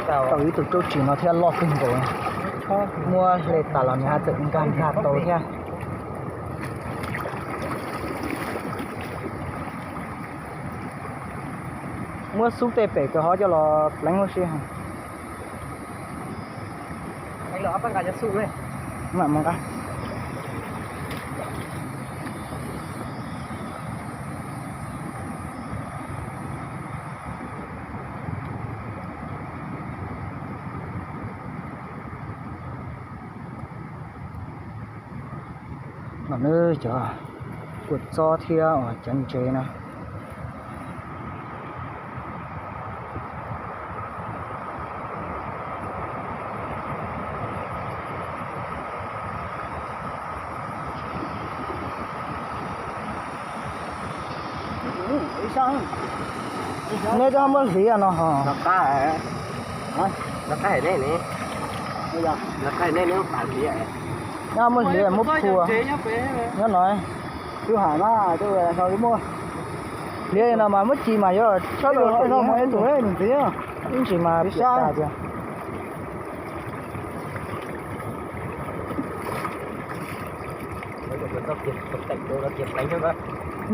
Tau ib tug tsob tsis no thiab loj kawg nkaus. Muab hle tas los nws haj tseem nkag nkag tau thiab. Muab xub tej pem kawg ho coj los pleev huv si. No nawb cov kua txob thiab uas cov ntses na. Neb twb muab hliv no ho. Neb muab hliv muab phua nyob no. Tus ham mas muaj hliv no mas muab ci mas yuav tshab tus tus ib ntsis mas piam tas tias.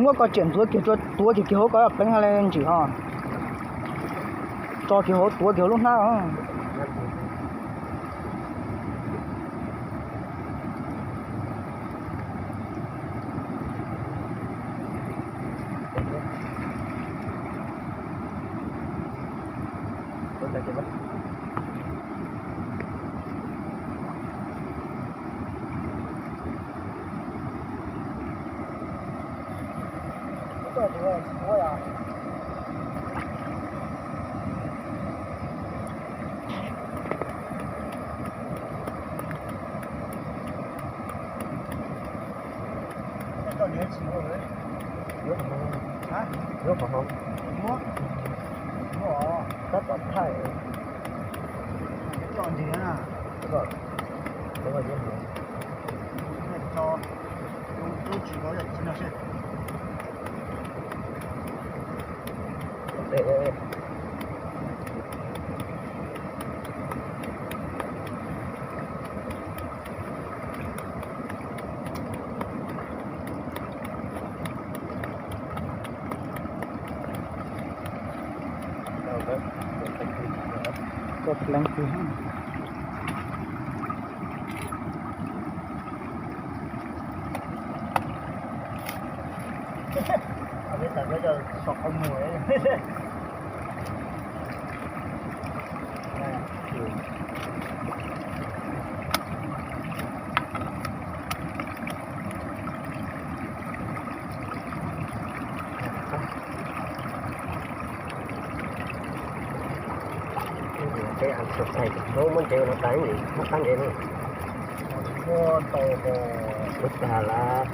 Muab koj tsiam ntxuav kiag, tuav kiag kiag hauv ko pleev ha le ntsim ho. Tso kiag hauv, tuav kiag hauv lub hnab. Tab tom thaij. Koj pleev kiag. Peb muab ntses no tas, muab qab ntses no. Ua tag lawm.